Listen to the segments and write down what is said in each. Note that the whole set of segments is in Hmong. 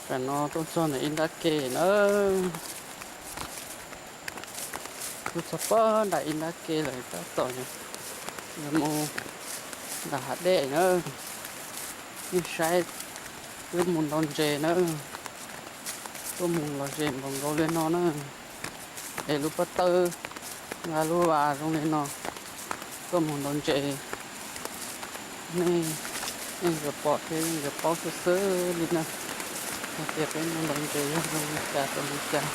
Tam no tuaj txog ntawm ib nrab ke na. Tuaj txog pog nram ib nrab ke lawm tab tom yuav mus nram hav dej na. Nej saib, tuaj mus ntaus ntses na. Tuaj mus los ze npaum nkaus li no na. Es lub pob tawb nqa lub vas zoo li no tuaj mus ntaus ntses. Nej, nej yuav pom thiab nej yuav paub xwb xwb li na, hais tias peb mus ntaus ntses yog zoo li cas rau li cas.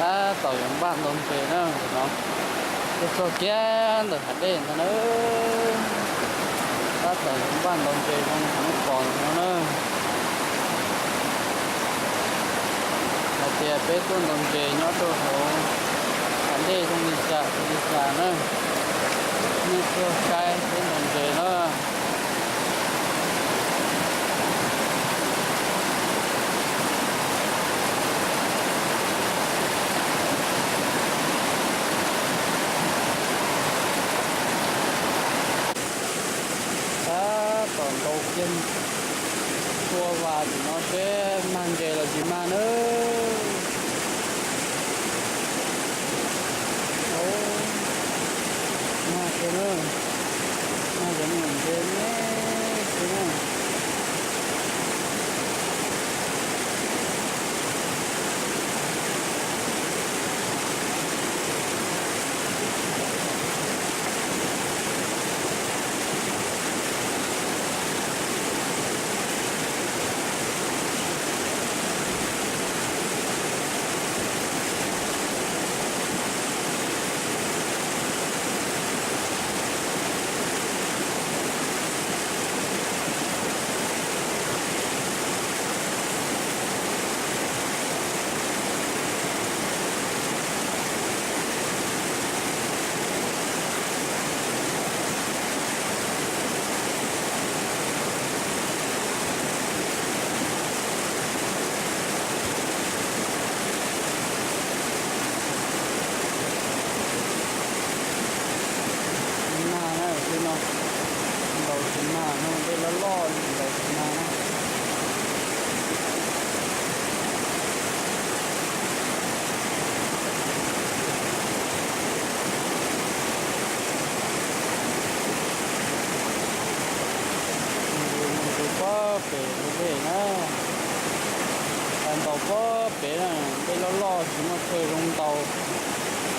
Tab tom yuav npaj ntaus ntses na, no tuaj txog kiag ntawm hav dej ntag na. Tab tom yuav npaj ntaus ntses zoo li nej pom no na. Hais tias peb tuaj ntaus ntses nyob rau hauv hav dej zoo li cas li cas na, nej tuaj saib peb ntaus ntses na. Tab tom ntaus kiag tsua vas tim no seb mag ntses los tsis mag nawb. Mag xwb na, mag cov me nyuam ntses me xwb na. Mag na, tsis no ntaus tsis mag no, dej loj loj ntaus tsis mag na. Mus zus pob pem tus dej na, pais ntaus pob pem na, dej loj loj tsis muaj chaw zoo ntaus,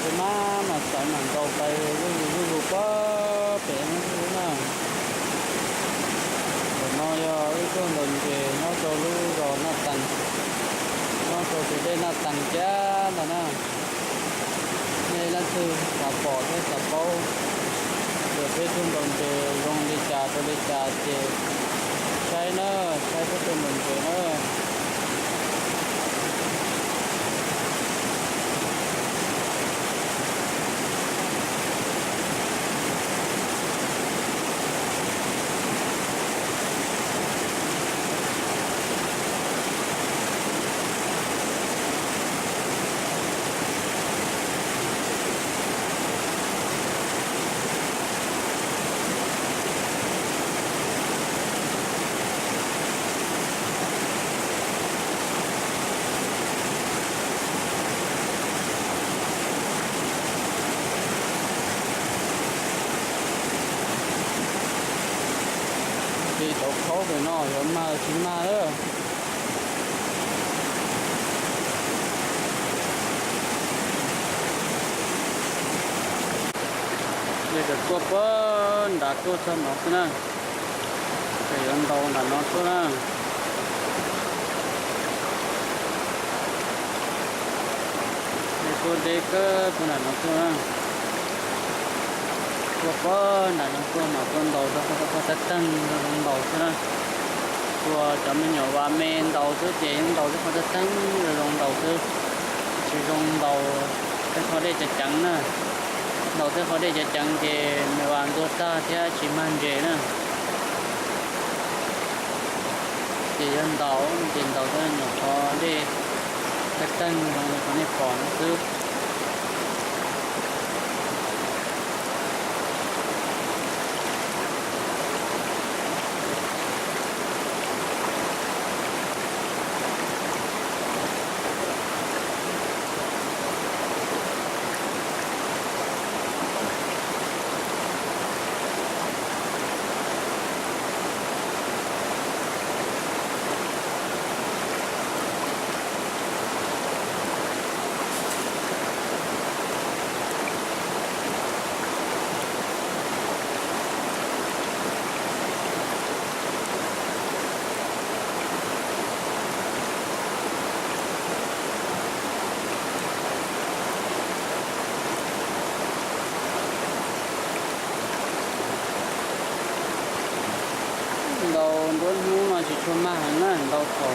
ces maj mam xav mam ntaus pais zuj zus zuj zus pob pem no xwb na. Ntawm no yog wb tuaj ntaus ntses nyob rau lub zos Naj Taas, nyob rau tus dej Naj Taas kiag ntag na. Nej leej twg xav pom thiab xav paub tias peb tuaj ntaus ntses zoo li cas rau li cas ces saib na, saib peb tuaj ntaus ntses na. Ces tau khaub pem no yuav mag tsis mag lawm. Ces txawm tuaj puag nrad tuaj txog no xwb na, ces yuav ntaus nram no tuaj na. Tuaj deb kawg puag nram no tuaj na. Tuaj puag nram no tuaj mas tuaj ntaus rau qhov tab qhov tab teeg zoo ntaus xwb na. Tsuas cov me nyuam vas me ntaus xwb ces yeej ntaus tej qhov tab teeg zoo zoo ntaus xwb, tsis zoo ntaus tej qhov dej ceev ceev na. Ntaus tej qhov dej ceev ceev ces me vas ntuag tag thiab tsis mag ntses na. Ces yog ntaus ces ntaus tej nyuam qhov dej tab teeg zoo li qhov nej pom no xwb. Ntaus nruab hnub no tsis tshua mag heev na, ntaus thaum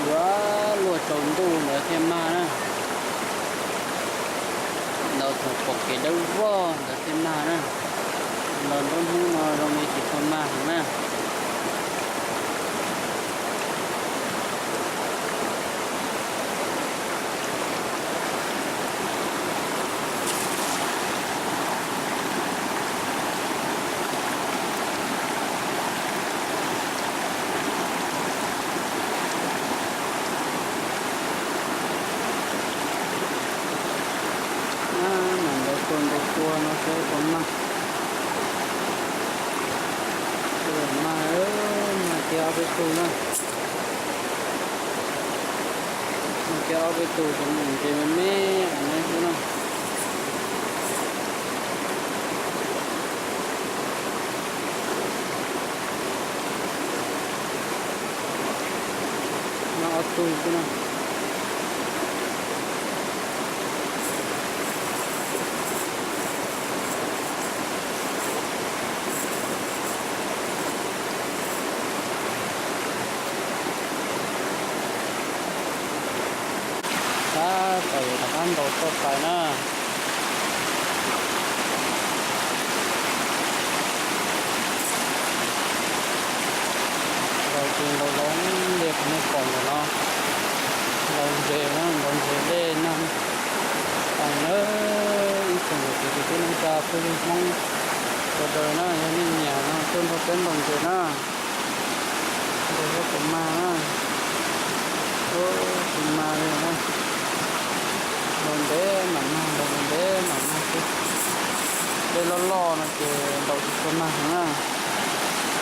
yuav luag tsaus ntuj ntawd thiaj mag na. Ntaus thaum pom kev dawb vog ntawd thiaj mag na. Ntaus nruab hnub no zoo li tsis tshua mag heev na. Mam ntaus tuaj ntaus tuaj no seb puas mag. Mag, mag kiag ob peb tug na. Mag kiag ob peb tug ces mus ntses me me ne xwb na. Mag ob tug xwb na. Tab tom yuav rov qab ntaus txoj tais na. Ntaus ces ntaus zoo li qhov nej pom ntawm no. Ntaus ntses na, ntaus ntses dej nag. Ib tsoom niam txiv kwv tij neej tsa phooj ywg Hmoob sawv daws na, yog nej nyiam no tuaj nrog peb ntaus ntses na. Ntaus zoo puas mag na. Tsis mag li na. Ntaus ntev mam mag, ntaus ntev mam mag xwb. Dej loj loj no ces ntaus tsis tshua mag heev na.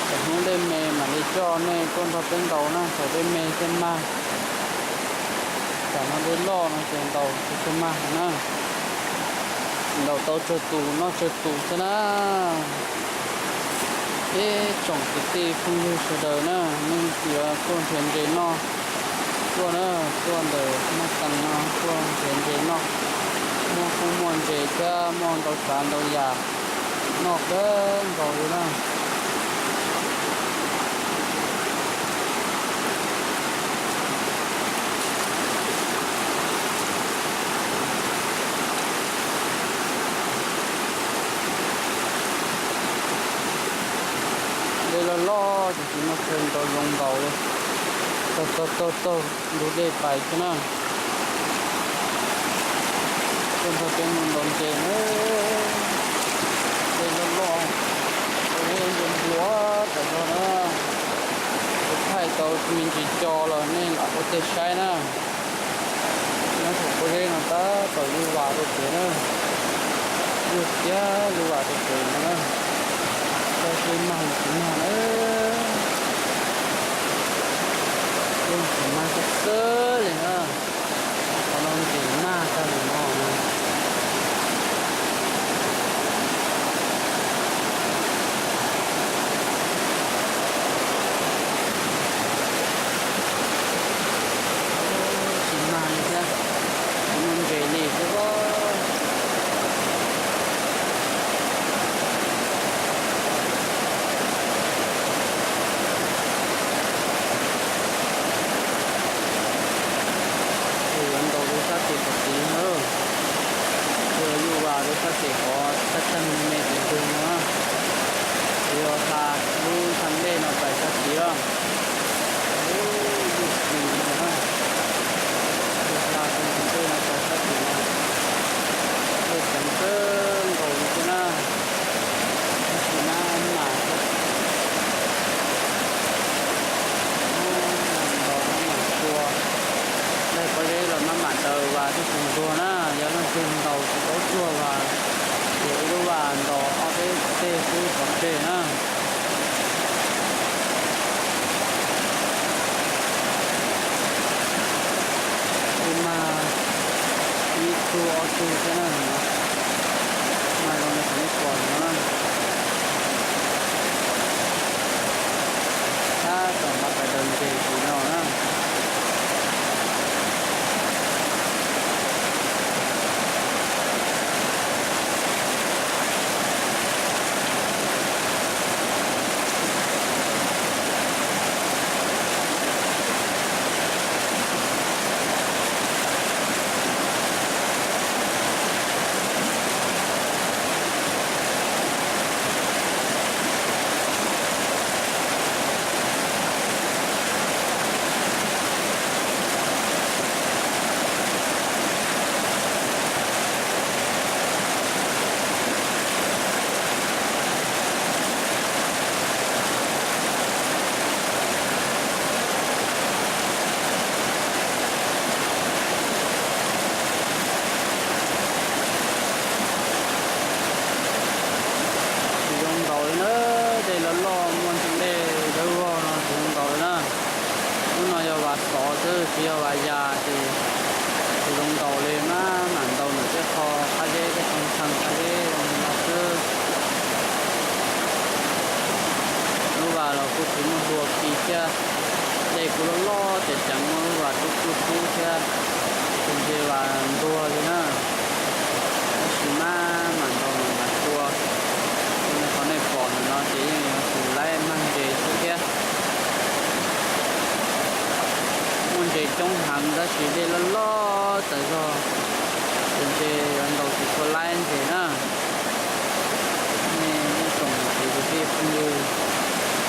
Thaum hnub dej me mam li coj nej tuaj nrog peb ntaus na, thaum dej me thiaj mag. Tam no dej loj no ces ntaus tsis tshua mag heev na. Ntaus tau tsawg tus noj tsawg tus xwb na. Ib tsoom kwv tij phooj ywg sawv daws na, nej yuav tuaj nrhiav ntses noj, tuaj na, tuaj ntawm Maj Xees no tuaj nrhiav ntses noj. Muaj koob muaj ntses thiab muaj ntau tsav ntau yam noj kawg nkaus li na. Dej loj loj ces tsis muaj chaw ntaus zoo ntaus li. Taug taug taug taug ntug dej pais xwb na. Tuaj nrog peb mus ntaus ntses na. Dej loj loj, dej npua npua tam zog na. Kuv thaij tau me ntsis co los nej lam ua tiag saib na. Nyob thaum pob zeb no tab tom yuj vam rau pem na. Yuj kiag yuj vam rau pem no na. Tsis paub seb mag los tsis mag na. Yeej tsis mag xwb xwb li na. Qhov no ces mag tag li no na. Tsis mag li thiab, tsis muaj ntses li. Tej xwb pov tseg na. Kuj mag ib tug ob tug thiab na. Mag zoo li qhov nej pom no na. Tab tom nqa pais daws ntses tim no na. Tsis zoo nkaus li na, dej loj loj muaj ntsis dej dawb vog no tsis zoo nkaus li na. Lub no yog vas xov xwb tsis yog vas yas ces tsis zoo nkaus li, maj mam ntaus ntawm tej qho qab zeb, tej qho ntshee qab zeb no xwb. Lub vas los kuj tsis muaj hlua ki thiab, dej kuj loj loj ces tseem muaj lub vas rub kub kub thiab, tus nce vas ntuag li na. Tab sis maj mam ntaus ntawm mas tua, zoo li qhov nej pom ntawm no ces yeej yuav tsum laib mag ntses xwb thiab. Muaj ntses coob heev tab sis dej loj loj tawm zog, ces ntshe yuav ntaus tsis tshua laib ntses na. Nej ib tsoom niam txiv kwv tij phooj ywg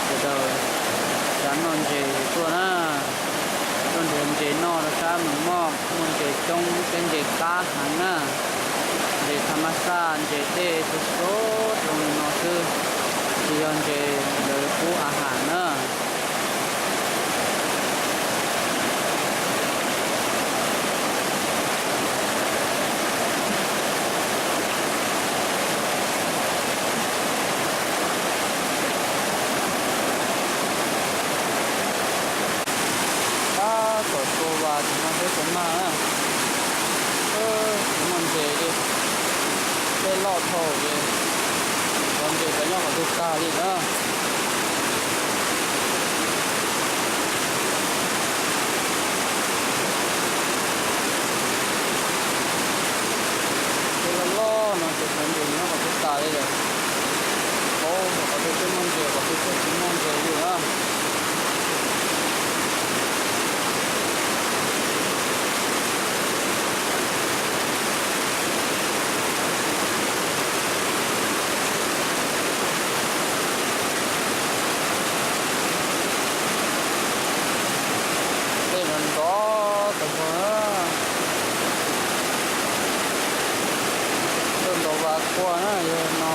sawv daws xav noj ntses tuaj na, tuaj nrhiav ntses noj rau sab Mes Moj, muaj ntses coob thiab ntses qab heev na. Ntses tham mas xaj, ntses dej xwb xwb zoo li no xwb, tsis yog ntses lawv pub a has na. Tab tom tua vas tim no xwb tsis mag na. Tsis muaj ntses li, dej loj dhau li, cov ntses cov nyob qhov twg tag li na. Dej loj loj no ces cov ntses nyob qhov twg tas li lawm, paub qhov twg twb muaj ntses, qhov twg twb tsis muaj ntses li na. Dej nrov nrov tas zog na. Tuaj ntaus vas kua na, yog no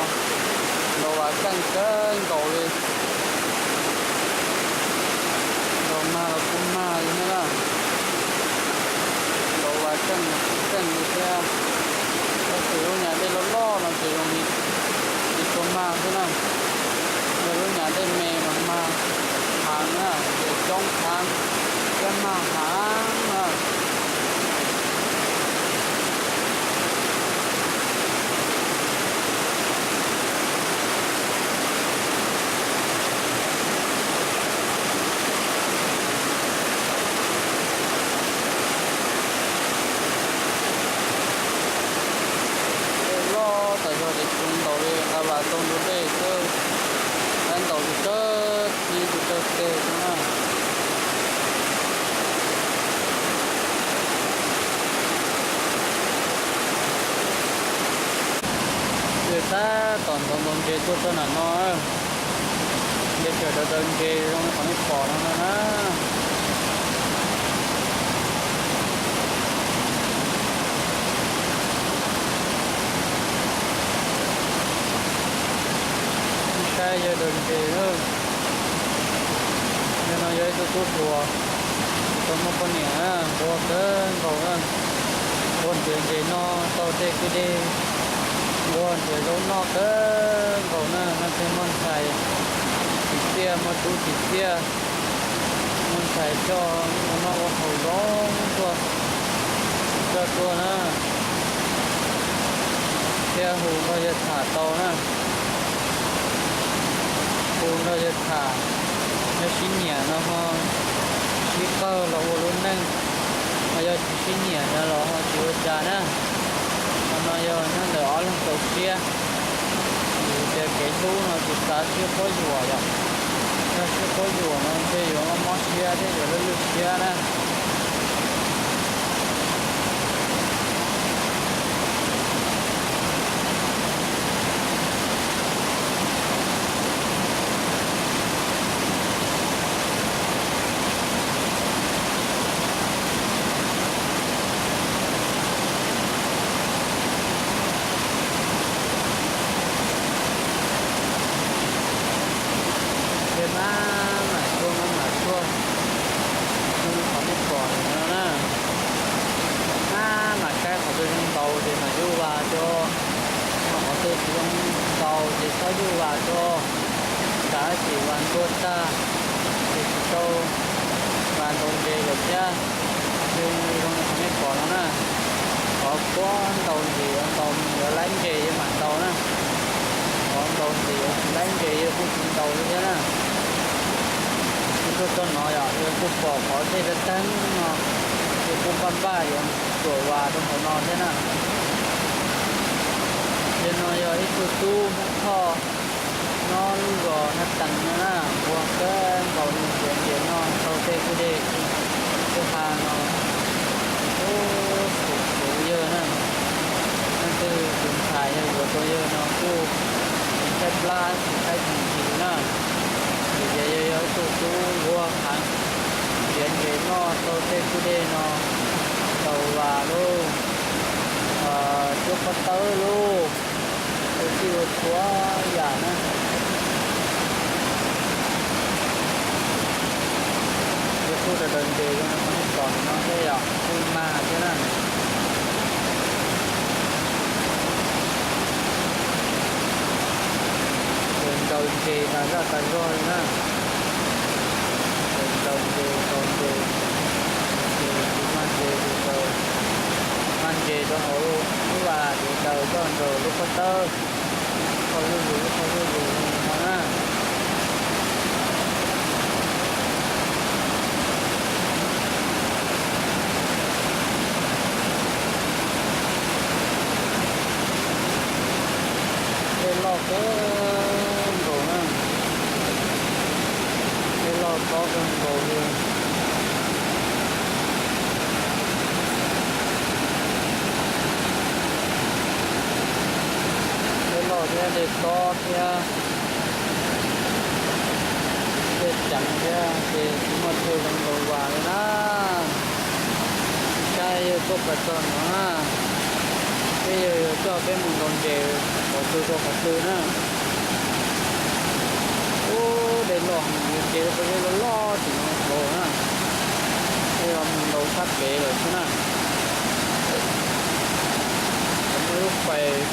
ntaus vas keej kawg nkaus li. Ntaus mag los kuj mag li thiab na. Ntaus vas keej los kuj keej li thiab. Tab sis lub nyab dej loj loj no ces zoo li tsis tshua mag xwb na. Yog lub nyab dej me mas mag heev na, ces coob heev thiab mag heev na. Dej loj tas zog ces tsis zoo ntaus li, nqa vas tau ntug dej xwb, laib ntaus tsis tsawg txij tsis tsawg teg xwb na. Ces tab tom ntaus ntaus ntses tuaj txog nram no, nce sawm daws daws ntses zoo li qhov nej pom no no na. Saib yawg daws ntses na. Yawg no yog ib tug tub hluas, tsis tau muaj poj niam na, nquag kawg nkaus na. Nquag nrhiav ntses noj taug dej kwj deg, Ua nrhiav zaub noj kawg nkaus na, no tej muaj ntxhais tsis txiaj, muaj tub tsis txiaj, muaj ntxhais coj ua noj ua haus zoo tuaj, coj tuaj na, thiab hu nrog yawg tham tau na. Hu nrog yawg tham, yog sib nyiam no ho sib qawg los ua lub neej, ho yog tsis sib nyiam no los ho tsis ua cas na. Qhov no yog nyob ntawm ob leeg txaus siab. Vim tias kev hlub no tsis xav sib quab yuam yom. Yog sib quab yuam no ntshe yuav mob siab thiab yuav lwj lwj siab na. Ces maj mam tuaj maj mam tuaj, qhov nej pom no na, maj mam saib qhov twg zoo ntaus ces mam yuj vas rau, qhov twg tsis zoo ntaus ces txhob yuj vas rau. Xav tsis vas ntuag tag ces tsis tau vas ntaus ntses lawm thiab. Zoo li qhov nej pom no na, qhov puab ntaus ntses yuav ntaus, yuav laib ntses yawg mam ntaus na. Qhov ntaus ntses yuav tsis laib ntses yawg kuj tsis ntaus li thiab na. Kuv tuaj txog no yom, yog kuj pom qhov dej tag tag no, yawg kuj npaj npaj yuav tuam vas rau hauv no thiab na. Yog no yog ib tug tub Hmoob Thoj nyob lub zos Naj Tees no na, ua kawg nkaus li nrhiav ntses noj tau tej kwj dej kwj ha no. Ub, xyuv xyuv yawg na, leej twg tus ntxhais yog yuav rau yawg no kuj tsis tshaib plab tsis tshaib txim ntsis na. Vim tias yawg yog ib tug tub nquag heev, nrhiav ntses noj tau tej kwj dej no, ntaus vas lauj, cuab pob tawb lauj, ua txhij ua txhua yam na. Yawg kuj daws daws ntses zoo li qhov nej pom no thiab yom, kuj mag thiab na. Ces ntaus ntses tas zaj tas zog li na. Ces ntaus ntses ntaus ntses, ces tus mag ntses tus ntaus, mag ntses rau hauv lub vas ces daws coj ntaus lub pob tawb, kho zuj zus kho zuj zus no na. Dej loj kawg nkaus na, dej loj tob kawg nkaus li. Dej loj thiab dej tob thiab, dej ceev thiab ces tsis muaj chaw zoo ntaus vas li na. Saib yawg tuaj pais txog no na, peb yawg yuav coj peb mus ntaus ntses qhov twg rau qhov twg na. Ub, dej loj heev, ces rau qhov dej loj loj tim no nkaus na. Peb yuav mus ntaus sab pem lawm xwb na. Lawv muaj lub fais,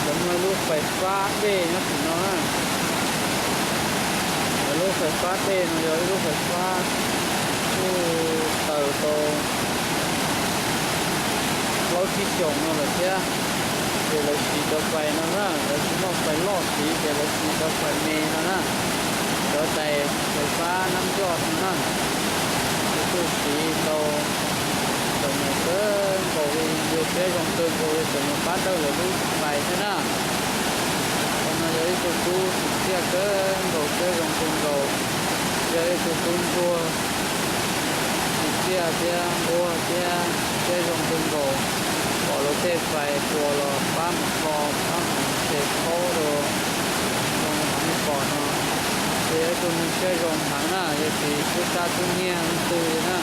lawv muaj lub fais fab dej nyob tim no na. Lawv lub fais fab dej no yog ib lub fais fab kuj tawm tau plaub tsib xyoos no lawm thiab. Ces lawv siv cov fais no na, lawv tsis muaj fais loj siv ces lawv siv cov fais me no na, cov tais fais fab nab ncoj no na. Lawv kuj siv tau txom nyem kawg nkaus li, yawg siab zoo kawg nkaus li txom nyem pab dawb lawv lub fais thiab na. Qhov no yog ib tug tub tsim txiaj kawg nkaus siab zoo kawg nkaus, yog ib tug tub ntsuag tsim txiaj thiab nquag thiab siab zoo kawg nkaus, pom lawv tej fais puas los pab mus kho pab mus them thaub rau, zoo li qhov nej pom no. Ces yog ib tug neeg siab zoo heev na, yog tsis tub sab tub nyiag leej twg li na.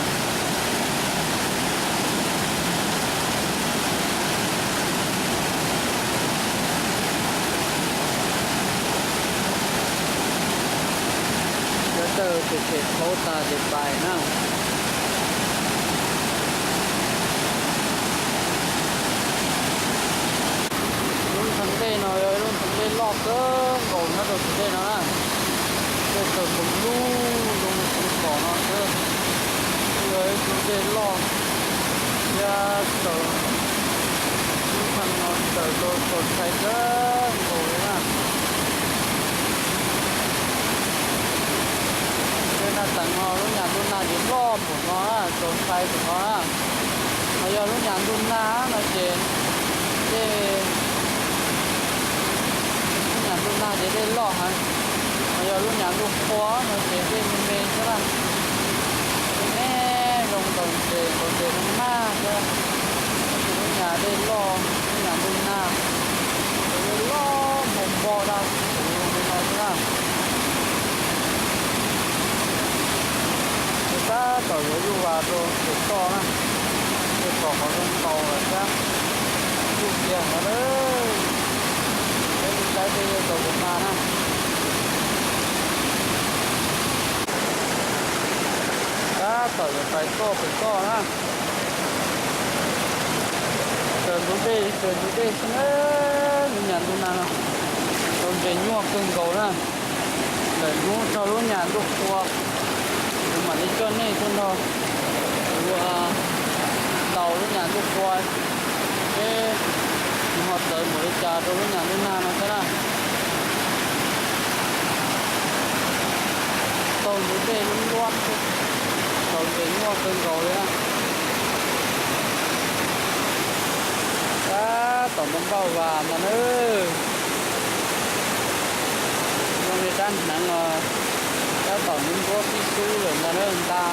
Cov dawj ces them thaub tas ces pais na. Lub Loj kawg nkaus nyob rau tus dej no na. Dej tsaws nkaus lub zoo li tus kom no xwb. Yog ib tus dej loj thiab tsaws lub thaj no tsaws rau txaus ntshai kawg nkaus li na. Tej naj teev no lub nyam ntuj nag ces loj npaum no na, txaus ntshai npaum no na. Ho yog lub nyam ntuj nag no ces dej, lub nyam ntuj nag ces dej loj heev. Ho yog lub nyam ntuj qhua no ces dej me me xwb na. Dej me zoo ntaus ntses, ntaus ntses zoo nag xwb. Tab sis lub nyam dej loj, lub nyam ntuj nag ces dej loj npau npo daj li no xwb na. Ces tab tom yuav yuj vas rau pem toj na, ces tom qhov zoo ntaus lawm thiab, yuj kiag no na. Peb saib seb yuav tau puas mag na. Tab tom yuav pais txoj pem toj na. Raws ntug dej, raws ntug dej xwb na, lub nyam ntuj nag no tau ntses nyuaj kawg nkaus na. Lawm hnub txog lub nyam ntuj qhua, kuv mam li coj nej tuaj nrog kuv ntaus lub nyam ntuj qhua, seb nws ho txawv npaum li cas rau lub nyam ntuj nag no thiab na. Tau ntug dej lub luab xwb, tau ntses nyuaj kawg nkaus li na. Tab tom npau npau vas ntag na. Zoo li rab hneev os, tab tom ntub ntub xib xub lawm ntag na, nta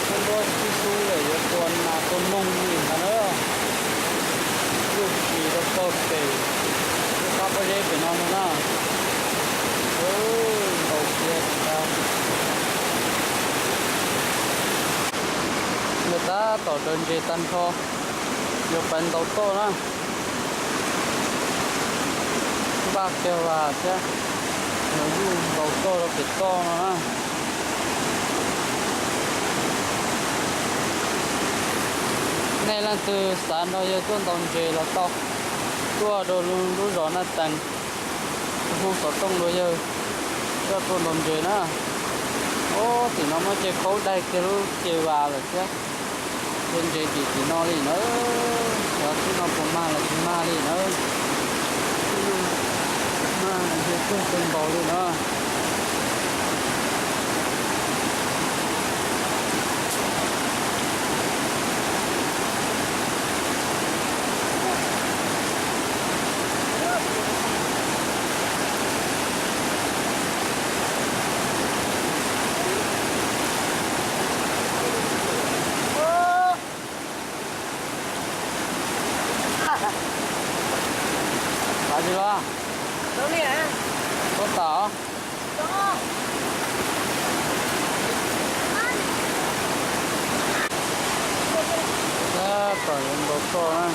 ntub ntub xib xub lawm yuav tua nas tua noog li ntag na. Yuj tsis rau pem, yuj qab pob zeb pem no ntag na. Ntaus kiag tsis tau. Nkawd tab tom daws ntses tag nrho, yuav pais ntaus toj na. Npaj kiag vas thiab, yuav yuj ntaus toj rau pem toj no na. Nej leej twg xav nrog yawg tuaj ntaus ntses los tau, tuaj rau lub zos Naj Tees, hu xov tooj rau yawg, coj tuaj ntaus ntses na. Ob, tim no muaj cev khaub daig kiag lub cev vas lawm thiab. Ua ntses tim tim no li na. Xyov txij no puas mag los tsis mag li na. Txij no mag los ntshe kawg kawg nkaus li na. Xav tsis los? Tuaj tas. Tab tom yuav ntaus toj na.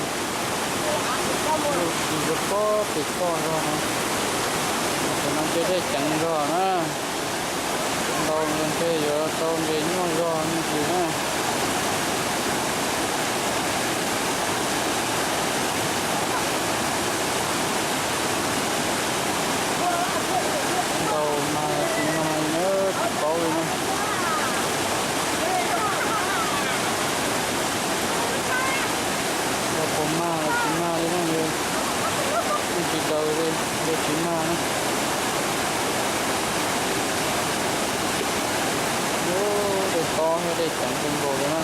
Yuj tsis rau pob pem toj zog no. Tam no ces dej ceev zog na. Ntaus ntshe yuav tau ntses nyuaj zog me ntsis na. Ntaus mas tsis mag li na, tsis paub li na. Ntaus puas mag los tsis mag li na, yeej tsis daws li, yeej tsis mag na. Ub, dej tob thiab dej ceev kawg nkaus li na.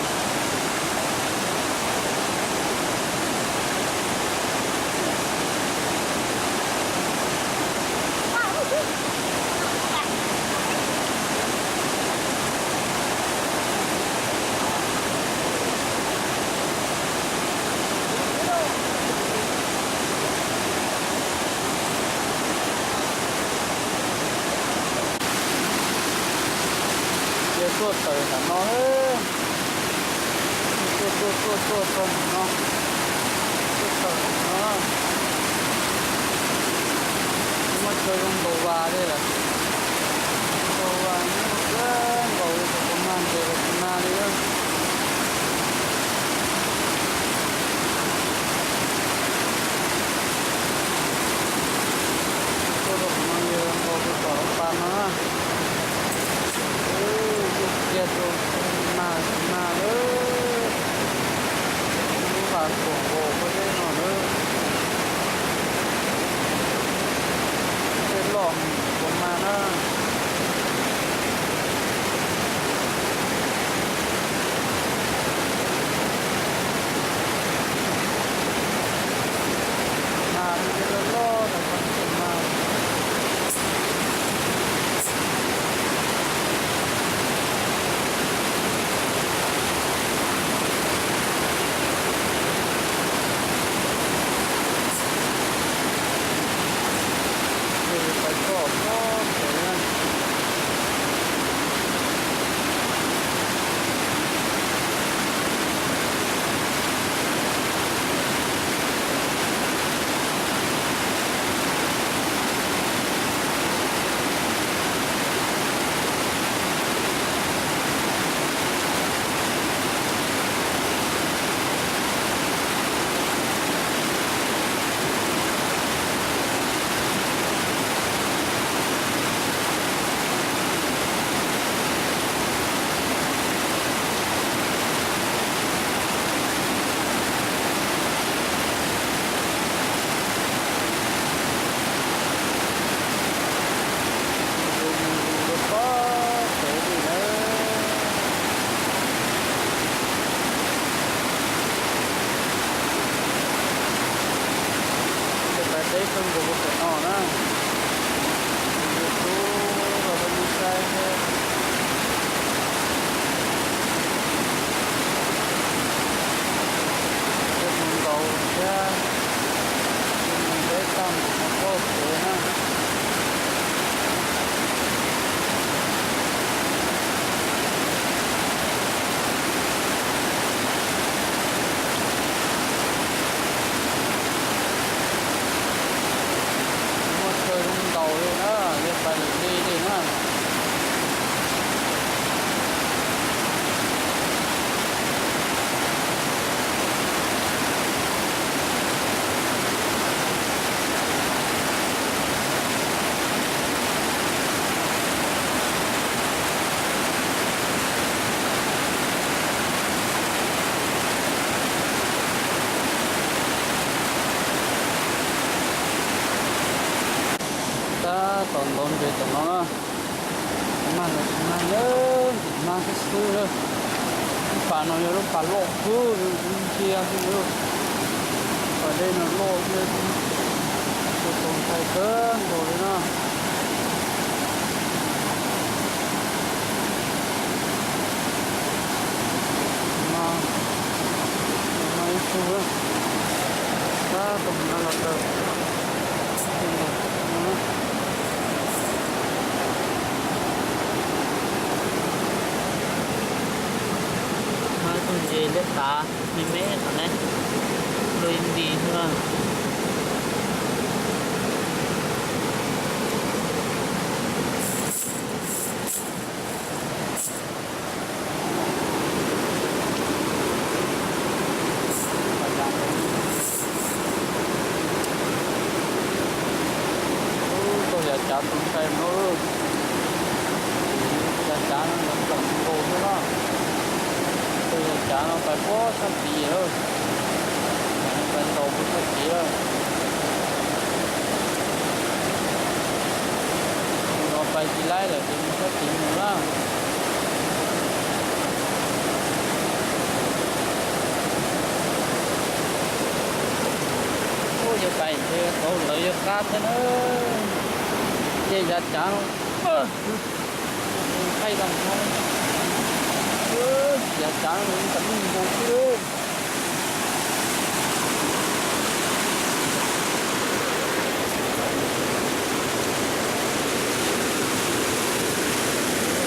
Ces tuaj tawm ntawm no, tuaj tuaj tuaj tuaj txog ntawm no, tuaj tawm ntawm no. Muaj chaw zoo ntaus vas li lawm. Ntaus vas nyuaj kawg nkaus li, tsis pom mag ntses los tsis mag li. No na, mag los tsis mag na, ntim mag xwb xwb na. Lub pas no yog lub pas loj kawg, ntsia xwb na. Pas dej no loj thiab, tus tau ntshai kawg nkaus li na. Mas, mas ib tug na, tab tom mus no los raws. Mas tus ntses liab tav me me tom ne, luag yeej nti xwb na. Ub, tau yav cav tus ntshai no, yav cav no nrov nrov nkaus xwb na. Tau yav cav no pais puag sab tid lawm, pais ntaus puag sab tid lawm. Tus no pais tsis laib lawm ces mus sab tid mus na. Ub, yuav pais ntshe tau lawv yuav qab thiab na. Ces yav cav no, thaij tau no, yav cav no tawm lub nkaus xwb.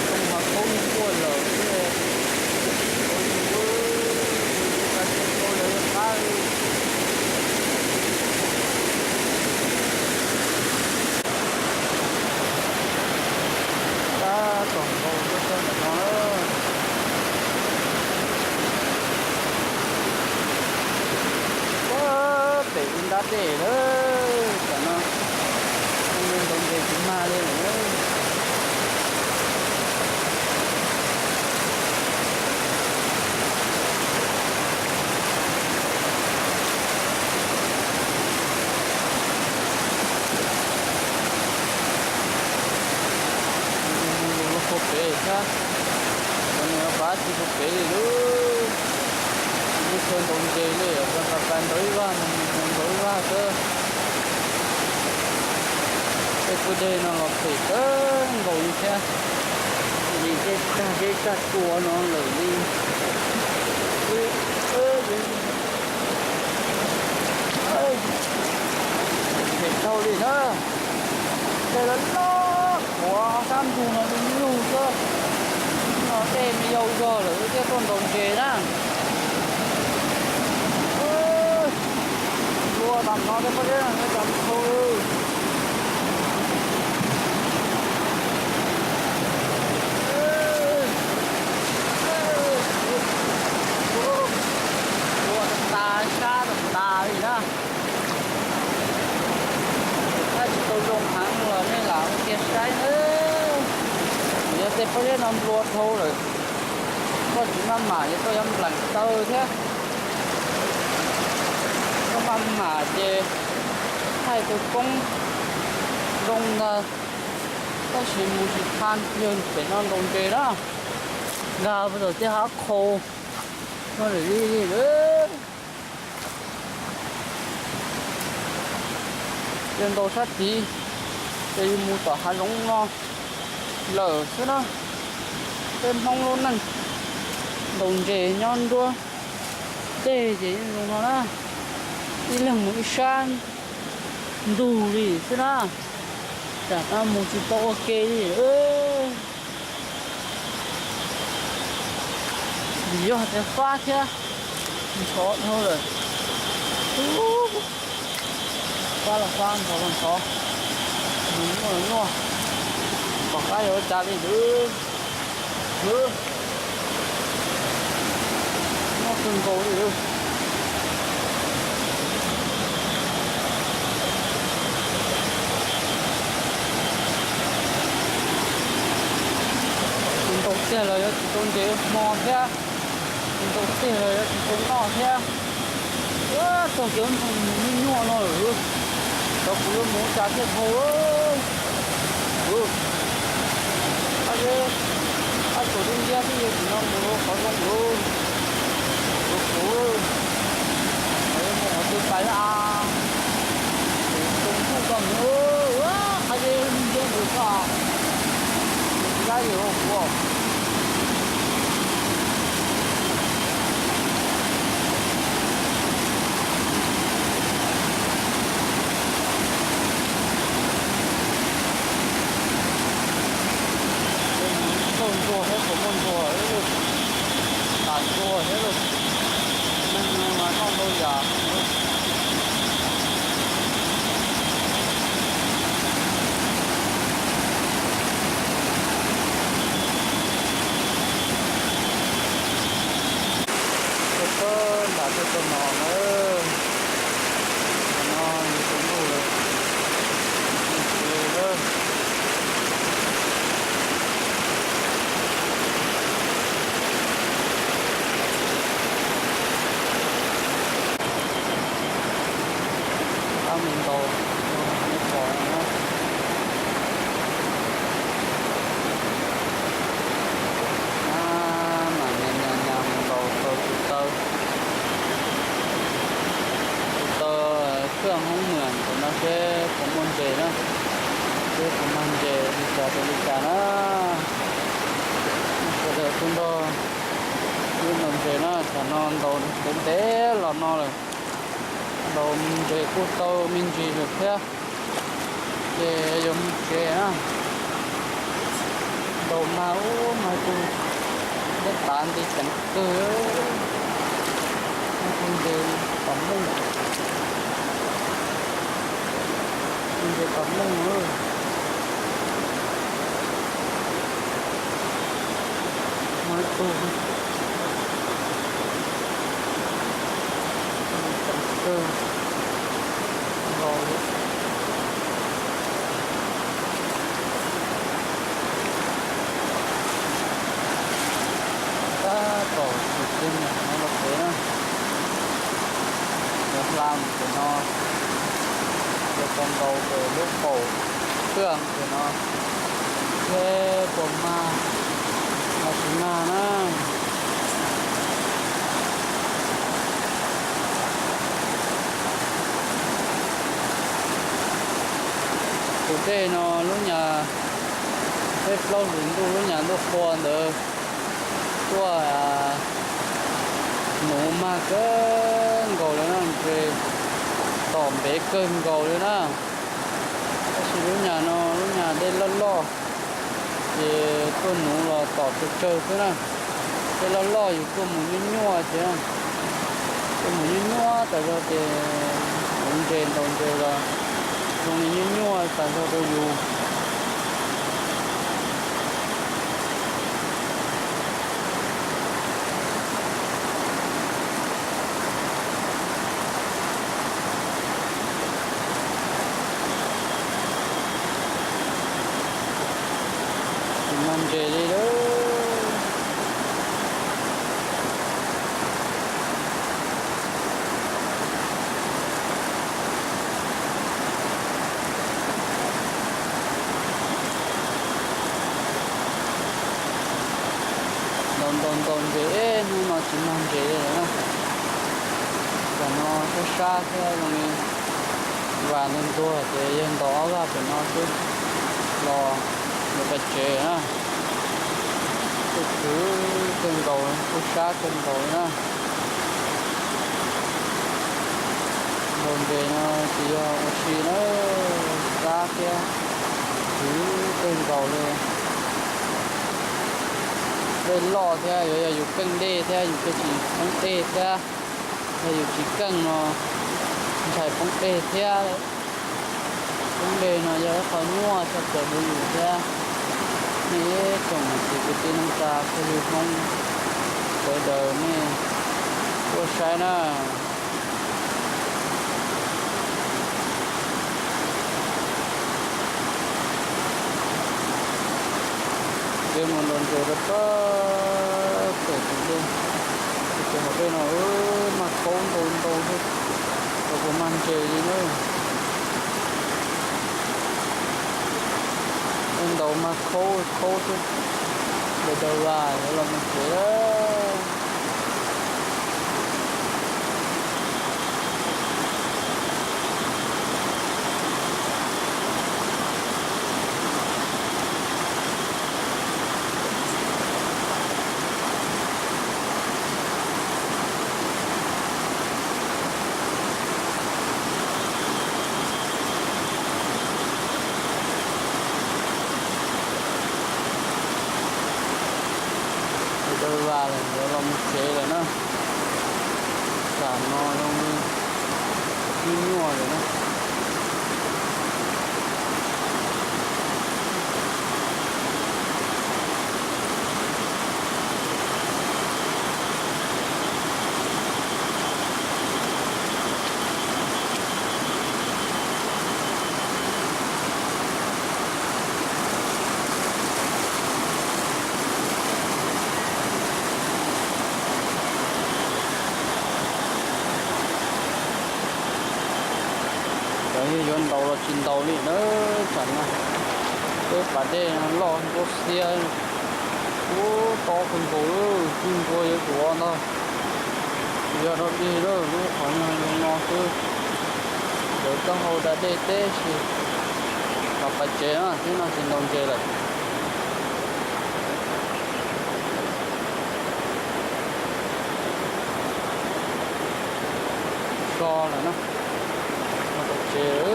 Tau hav khaub quaj lawm thiab. Tau lawv qab li. Tab tom nkaus tuaj txog ntawm no. Ua, pem ib nrab dej lawm tam no, ntau ntses tsis mag li lawm. Mus mus los puag pem thiab, cov niag pab tsis puag pem li lawm. Tsis muaj chaw ntaus ntses li, pab pab ntaus ib vaj, mus mus ntaus ib vaj xwb. Tej kwj deg no los phem kawg nkaus li thiab, li tej tag zeb tag tsua no lawm li. Phem dhau li na. Tej loj loj qhuav sab ntug no lug lug xwb, no dej me yau zog lawm wb thiaj tuaj ntaus ntses na. Nplua tam no tej pob zeb no nyob cov ntau. Nplua tas tas sab tas tas li na. Tab tsis tau zoo heev los nej lam ua kiag saib na. Yog tej pob zeb no nplua dhau lawm, koj tsis maj mam ces koj yuav npleem taw thiab. Koj maj mam ces thaij tus koob zoo ntag, tab sis mus tsis tau, yog pem no ntaus ntses na, nkag puag tom tej hav qhaus no lawm li. Ces ntaus sab tid, ces yus mus tom hav zoov no lawm xwb na. Peb Hmoob lub neej ntaus ntses nyob nruab dej ces yeej zoo no na, ib leeg mus ib sab ntug li xwb na, tam no mus tsis tau ua ke li. Vim yog tias fab thiab, ntxhov dhau lawm. Fab los fab, ntxhov los ntxhov, nws nyuaj los nyuaj, tom qab yog ua cas li lawm. Nyuaj kawg nkaus li lawm. Tus ntaus tiag los yuav tsis tau ntses hmo thiab, tus ntaus tiag los yuav tsis tau noj thiab. Txog kev ntxhoo mus nyuaj nyuaj no lawm, cov kuv yuav mus ua cas thiaj dhau. Ab, ab tug dub nciab twb yog tsis no mus qhov zoo lawm. Tus kuv, mus qhov twg pais na? Tus ntuj koj mus, ab, qhov dub nciab ntawd koj, tus dub nciab ua kuv. Tau ntsuag thiab, puas muaj ntsuag, tas ntsuag thiab lauj. Neeg no mas noj ntau yam. Tuaj txog nram tuaj txog no na, no yus tus ntuj lawm, ntuj tsis lawm. Tab mus ntaus, neb pom no na. Ab, mam nyas nyas nyas mus ntaus tau tus taw, tus taw xwb hoob mwam ntawm no seb puas muaj ntses na, seb puas mag ntses li cas rau li cas na. Sawv daws kuj nrog wb ntaus ntses na, tsam no ntaus ntev ntev los no lawm, ntaus ntses kuj tau me ntsis lawm thiab. Ces yuav mus tsev na, ntaus mag ub mag tu, dej tav nti ceev kawg, ntses tom meej, ntses tom meej. Mag tu, ceev kawg, nkaus li. Tab tom tsis txij mus no los pem na, yuav hla mus pem no, yuav tau ntaus pem lub qaum xwb pem no, seb puas mag los tsis mag na. Tus dej no lub nyuag peb plaub hlis ntuj lub nyuag ntuj qhua ntawd tuaj nuv mag kawg nkaus li na, ntses tom ntev kawg nkaus li na. Tab sis lub nyuag no lub nyuag dej loj loj, ces tuaj nuv los tom tsawg tsawg xwb na. Dej loj loj yus tuaj mus nyuaj nyuaj ces, tuaj mus nyuaj nyuaj tas zog ces nuv ntses ntaus ntses los zoo li nyuaj nyuaj tas zog rau yus. Tsis muaj ntses li lawm. Ntaus ntaus ntaus ntses, hnub no tsis mag ntses li lawm na. Tam no sab sab thiab zoo li vas ntuag ntuag ces yawg ntaus ob vaj pem no xwb los yuav pais tsev na. Kuj khwv kawg nkaus, kuj sab kawg nkaus li na. Ntaus ntses no tsis yog ua si na, sab thiab khwv kawg nkaus li. Dej loj thiab yuav yog yus keej dej thiab yus thiaj tsis poob dej thiab. Yog yus tsis keej no ntshai poob dej thiab. Poob dej no yog ib qho nyuaj tshaj plaws rau yus thiab. Nej ib tsoom niam txiv kwv tij neej tsa phooj ywg Hmoob sawv daws nej tuaj saib na. Yuav mus ntaus ntses rau pem pem tus dej, tus hauv dej no mag khaub ntau ntau xwb, tsis pom mag ntses li na. Ntaus mas khaub khaub xwb. Daws daws vas yuav los mus tsev lawm. Daws vas lawm, yuav los mus tsev lawm na. Tam no zoo li nyuaj nyuaj lawm na. Cov yog yuav ntaus los tsis ntaus li na, tsam no peb pas dej loj ntsuab xiab. Ub, tob kawg nkaus, txij ntua yuav luav ntag. Yog rau dig lawm, lub qhov no zoo no xwb. Lawv taub hau da dej teb si. Los pais tsev na, twb no tsis ntaus ntses lawm. So lawm na, mus tom tsev.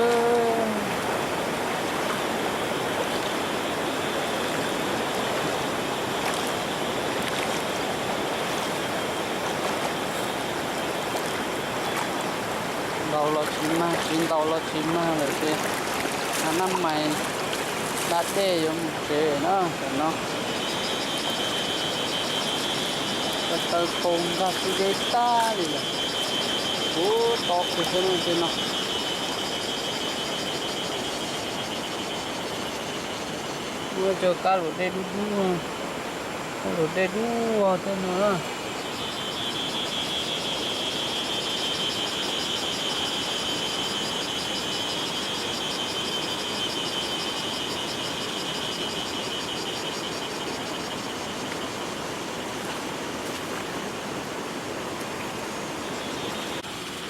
Ntaus los tsis mag, tsis ntaus los tsis mag lawm ces a nab mais da dej yuav mus tsev na tam no. Taw taw qau nkag xwb deb tag li lawm. Ub, tob kawg xwb no tej no. Muab cov kab luam dej dub dub, kab luam dej dub tej no na.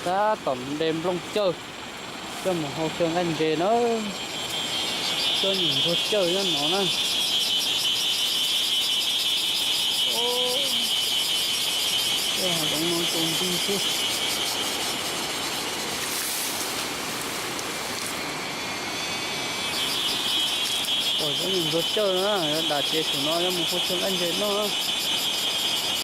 Tab tom de nplooj cawj coj mus hau xyaw nqaij ntses na. Coj mus ntxuag cawj nyob no na. Coj hav zoov no tsaus nti xwb. Pom cov mus ntxuag cawj na, yuav dam tsev saum no yuav mus hau xyaw nqaij ntses noj.